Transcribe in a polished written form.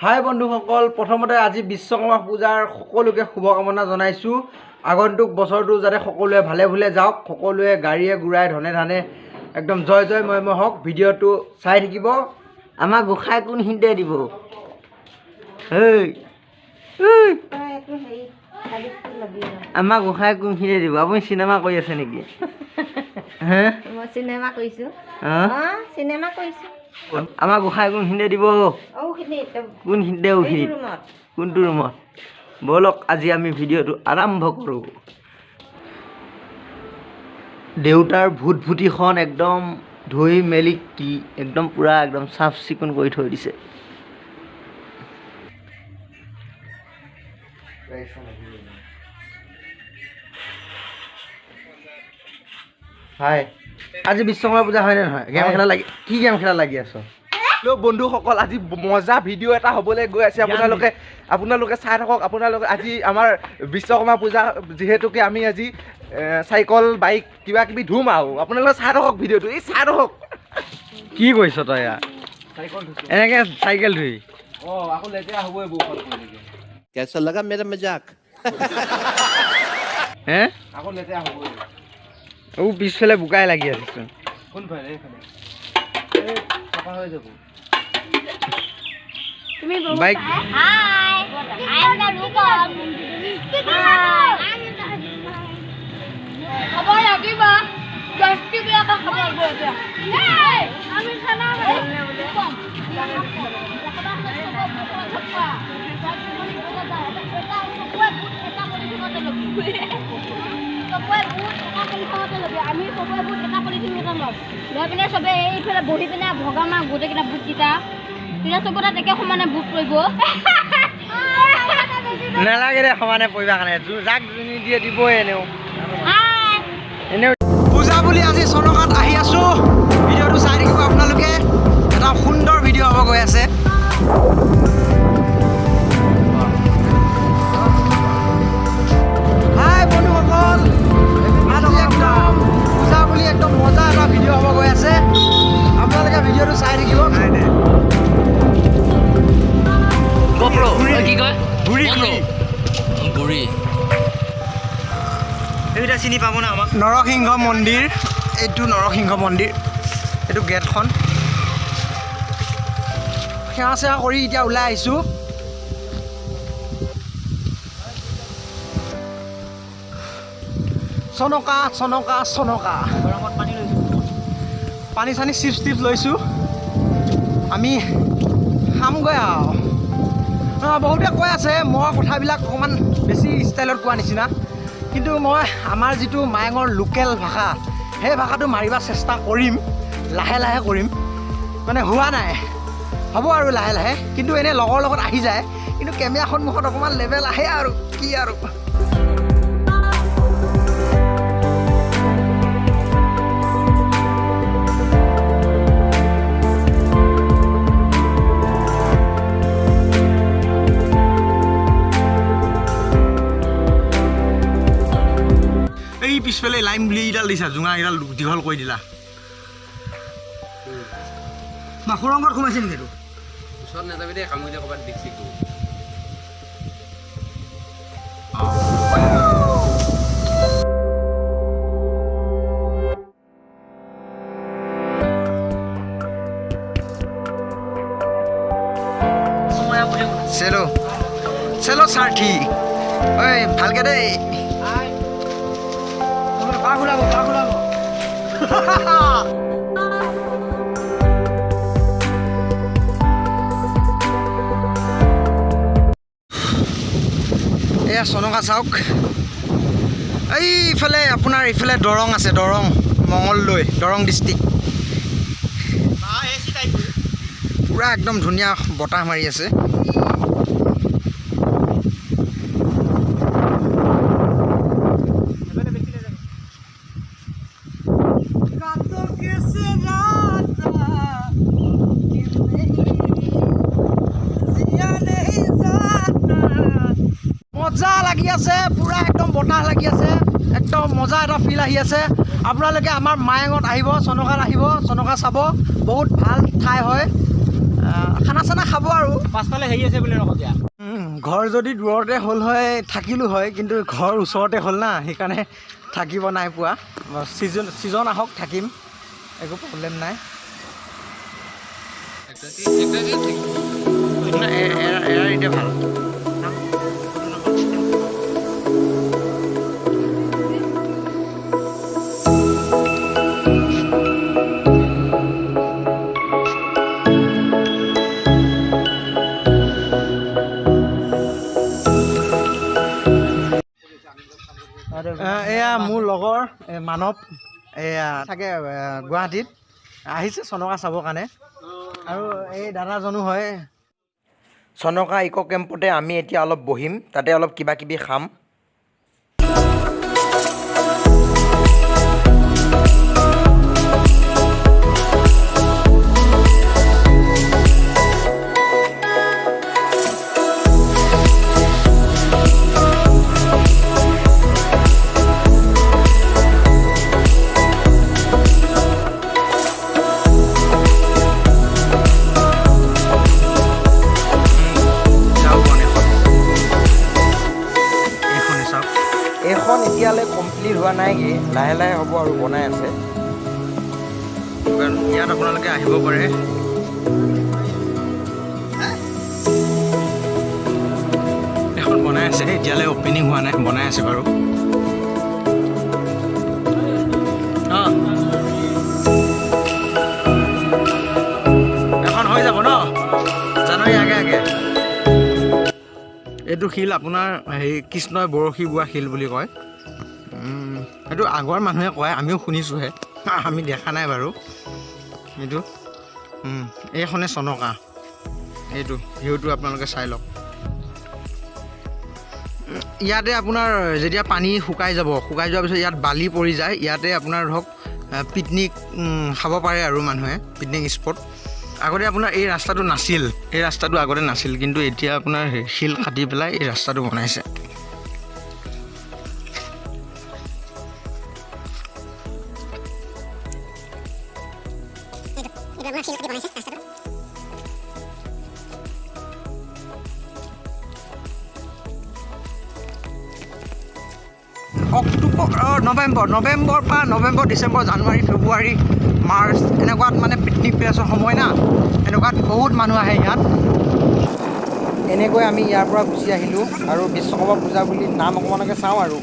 হাই বন্ধুসকল, প্ৰথমতে আজি বিশ্বকৰ্মা পূজাৰ সকলোকে শুভকামনা জনাইছোঁ। আগন্তুক বছৰটো যাতে সকলোৱে ভালে ভালে যাওক, সকলোৱে গাড়ীয়ে ঘোঁৰাই ধনে ধানে একদম জয় জয় ময় ময় হওক। ভিডিঅ'টো চাই থাকিব। আমাৰ গোসাঁই কোনখিনিতে দিব? হেই হেই, আমাৰ গোসাঁই কোনখিনিতে দিব? আপুনি চিনেমা কৰি আছে নেকি? হে, মই চিনেমা কৰিছোঁ। হা? অঁ, চিনেমা কৰিছোঁ। আমাৰ গোসাঁই কোনখিনিতে দিব? ঔখিনিত। কোনখিনিতে? এইটো ঔখিনিত। ৰুমত। কোনটো ৰুমত? ব'লক, আজি আমি ভিডিঅ'টো আৰম্ভ কৰোঁ। দেউতাৰ ভূতভূতিখন একদম ধুই মেলি কি একদম পূৰা একদম চাফ চিকুণ কৰি থৈ দিছে। হাই, আজি বিশ্বকৰ্মা পূজা হয়নে নহয়? গেম খেলা লাগি কি গেম খেলা লাগি আছ? হেল্ল' বন্ধুসকল, আজি মজা ভিডিঅ' এটা হ'বলৈ গৈ আছে। আপোনালোকে চাই থাকক। আপোনালোকে আজি আমাৰ বিশ্বকৰ্মা পূজা যিহেতুকে আমি আজি চাইকেল, বাইক কিবা কিবি ধুম আৰু আপোনালোকে চাই থাকক ভিডিঅ'টো, এই চাই থাকক। কি কৰিছ তই ইয়াত? এনেকে চাইকেল ধুই? অঁ, আকৌ লেতেৰা হ'বই বৰষুণ পৰিলে। कैसा लगा मेरा मजाक? হে, আকৌ লেতেৰা হ'বই। ও, পিছফালে বোকাই লাগি আছেচোন। কোনফালে? এইফালে এই চাফা হৈ যাব। Bike. Hi, I am the Rupam. খাব লাগিব, 10 টকীয়াকৈ খাব লাগিব এতিয়া। আমি খানা ৰূপম। চবৰে বুট এটা পলিথিনতে ল'বি। আমি চবৰে বুট এটা পলিথিনতে ল'ম, লৈ পিনে চবে এইফালে বহি পিনে ভগাম আৰু গোটেইকেইটা বুটকেইটা। তেতিয়া চবতে একে সমানে বুট পৰিব। নালাগে দে সমানে পৰিব কাৰণে, যাক যোনে দিয়ে দিবই এনেও। হাই। এনেও পূজা বুলি আজি চনকাত আহি আছোঁ। ভিডিঅ'টো চাই থাকিব আপোনালোকে, এটা সুন্দৰ ভিডিঅ' হ'ব গৈ আছে। হাই বন্ধুসকল, আজি একদম পূজা বুলি একদম মজা এটা ভিডিঅ' হ'ব গৈ আছে। আপোনালোকে ভিডিঅ'টো চাই থাকিব। কি কয়? গুৰি। গুৰি। এইকেইটা চিনি পাব না আমাক? নৰসিংহ মন্দিৰ, এইটো নৰসিংহ মন্দিৰ, এইটো গেটখন। সেৱা চেৱা কৰি এতিয়া ওলাই আহিছোঁ। চনকা, চনকা, চনকা। গৰমত পানী লৈছোঁ। পানী চানী, চিপছ টিপছ লৈছোঁ। আমি খামগৈ আৰু। বহুতে কৈ আছে মই কথাবিলাক অকণমান বেছি ষ্টাইলত কোৱা নিচিনা, কিন্তু মই আমাৰ যিটো মায়ঙৰ লোকেল ভাষা, সেই ভাষাটো মাৰিব চেষ্টা কৰিম, লাহে লাহে কৰিম। মানে হোৱা নাই, হ'ব আৰু লাহে লাহে। কিন্তু এনেই লগৰ লগত আহি যায়, কিন্তু কেমেৰা সন্মুখত অকণমান লেভেল আহে আৰু কি আৰু। এই পিছফালে লাইন বুলি এইডাল দিছা, জোঙা এইডাল দীঘল কৰি দিলা। সুৰংগত সোমাইছে নেকি এইটো? ওচৰত নাযাবি দেই, কামুৰিলে ক'ৰবাত বিষ চিক দিব। চেলো চেলো সাৰ্থী, ঐ ভালকে দেই। বাঘ ওলাব, বাঘ ওলাব। এয়া চনকা চাওক। এইফালে আপোনাৰ এইফালে দৰং আছে, দৰং, মঙলদৈ, দৰং ডিষ্ট্ৰিক্ট। পূৰা একদম ধুনীয়া বতাহ মাৰি আছে। মজা লাগি আছে, পূৰা একদম বতাহ লাগি আছে, একদম মজা এটা ফিল আহি আছে। আপোনালোকে আমাৰ মায়ঙত আহিব, চনকাত আহিব, চনকা চাব, বহুত ভাল ঠাই হয়। খানা চানা খাব আৰু। পাছফালে হেৰি আছে বোলে ৰখা। ঘৰ যদি দূৰতে হ'ল হয় থাকিলোঁ হয়, কিন্তু ঘৰ ওচৰতে হ'ল না, সেইকাৰণে থাকিব নাই পোৱা। ছিজন আহক থাকিম, একো প্ৰব্লেম নাই। এতিয়া ভাল। এয়া মোৰ লগৰ মানৱ, এয়া থাকে গুৱাহাটীত, আহিছে চনকা চাবৰ কাৰণে। আৰু এই দাদাজনো হয়। চনকা ইক' কেম্পতে আমি এতিয়া অলপ বহিম, তাতে অলপ কিবা কিবি খাম। এইখন এতিয়ালৈ কমপ্লিট হোৱা নাইগৈ, লাহে লাহে হ'ব আৰু, বনাই আছে। ইয়াত আপোনালোকে আহিব পাৰে। এখন বনাই আছে, এতিয়ালৈ অ'পেনিং হোৱা নাই, বনাই আছে বাৰু। এখন হৈ যাব ন জানুৱাৰী আগে আগে। এইটো শিল আপোনাৰ হেৰি কৃষ্ণই বৰশী বোৱা শিল বুলি কয়। এইটো আগৰ মানুহে কয়, আমিও শুনিছোঁহে, আমি দেখা নাই বাৰু এইটো। এইখনে চনকা, এইটো ভিউটো আপোনালোকে চাই লওক। ইয়াতে আপোনাৰ যেতিয়া পানী শুকাই যাব, শুকাই যোৱাৰ পিছত ইয়াত বালি পৰি যায়। ইয়াতে আপোনাৰ ধৰক পিকনিক খাব পাৰে আৰু মানুহে, পিকনিক স্পট। আগতে আপোনাৰ এই ৰাস্তাটো নাছিল, এই ৰাস্তাটো আগতে নাছিল, কিন্তু এতিয়া আপোনাৰ শিল কাটি পেলাই এই ৰাস্তাটো বনাইছে। অক্টোবৰ, নৱেম্বৰ পৰা নৱেম্বৰ, ডিচেম্বৰ, জানুৱাৰী, ফেব্ৰুৱাৰী, মাৰ্চ এনেকুৱাত মানে পিকনিক প্লেচৰ সময় না, এনেকুৱাত বহুত মানুহ আহে ইয়াত। এনেকৈ আমি ইয়াৰ পৰা গুচি আহিলোঁ আৰু বিশ্বকৰ্মা পূজা বুলি নাম অকণমানকে চাওঁ আৰু।